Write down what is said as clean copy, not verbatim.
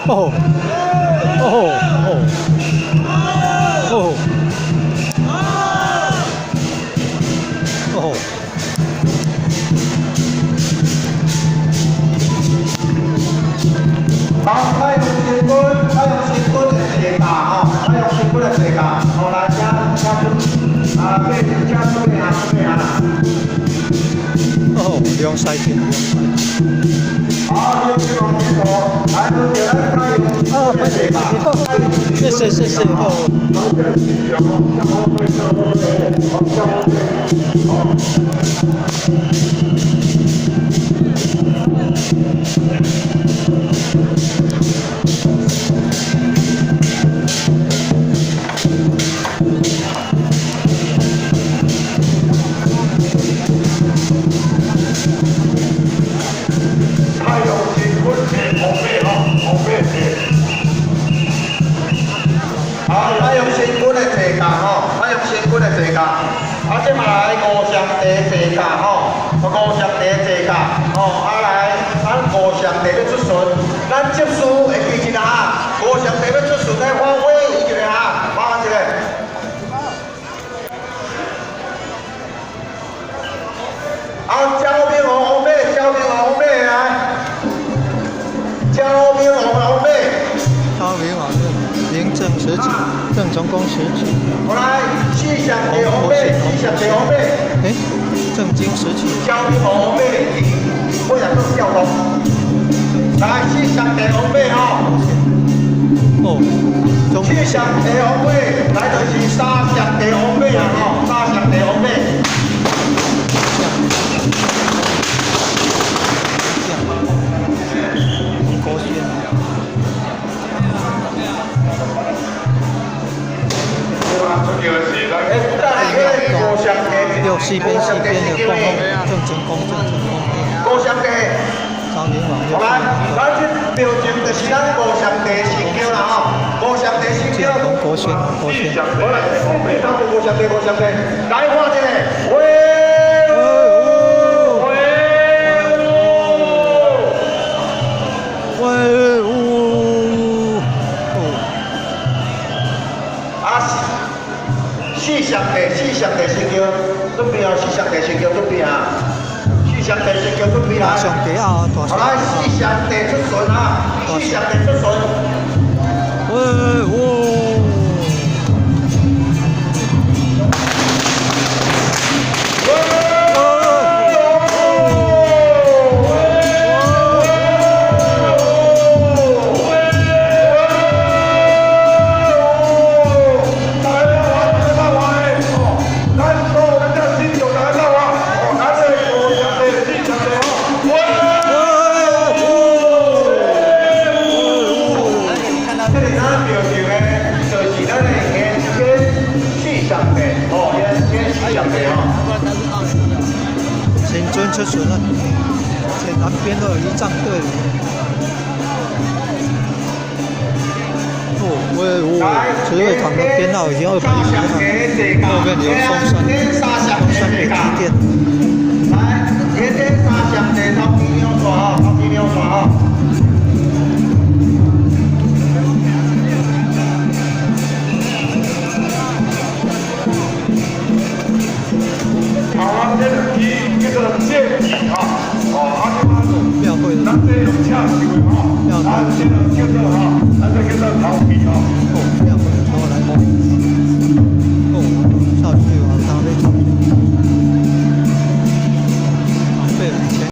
哦，哦哦哦哦。好，太陽神君，太陽神君的坐駕吼，太陽神君的坐駕，好來，請請出，啊，對，請出來啊，出來啊。哦，兩西邊，兩西。好，兩邊往前走，來，輪到咱太陽啊，歹勢，謝謝謝謝哦。太陽神君的紅馬吼，紅馬坐。好，太陽神君的坐駕吼，太陽神君的坐駕。啊，這嘛來五上帝坐駕吼，五上帝坐駕吼，啊來，咱五上帝欲出巡，咱執事會記一下，五上帝欲出巡來發威一下，麻煩一下。啊，焦明王紅馬，焦明王紅馬來，焦明王紅馬。昭明王是嬴政時期，鄭成功時期。好來，四上帝紅馬，四上帝紅馬。欸，鄭經時期。焦明王紅馬，尾也閣調動。來，四上帝紅馬吼。哦，四上帝紅馬，來就是三上帝紅馬啊吼，三上帝紅馬。國宣。又西邊西邊的供奉鄭成功，鄭成功。五上帝。昭明王。好來，咱這廟前就是咱五上帝神轎啦吼，五上帝神轎。國宣，國宣。好來，五上帝，五上帝，來看一下，喂喂喂哦。啊，四上帝，四上帝神轎，準備哦，四上帝神轎準備啊，四上帝神轎準備來。上帝啊，大好來，四上帝出巡啊，四上帝出巡。喂哦。神尊出巡了，前南邊都有儀仗隊伍。哦，喂哦，慈惠堂的編號已經201號，後面有松山，松山的祭典。來，天天三上帝頭前兩線吼，頭前兩線吼。好啊，這兩支叫做劍戟吼，哦，啊，廟會的，咱這用請繡的吼，啊，這個叫做吼，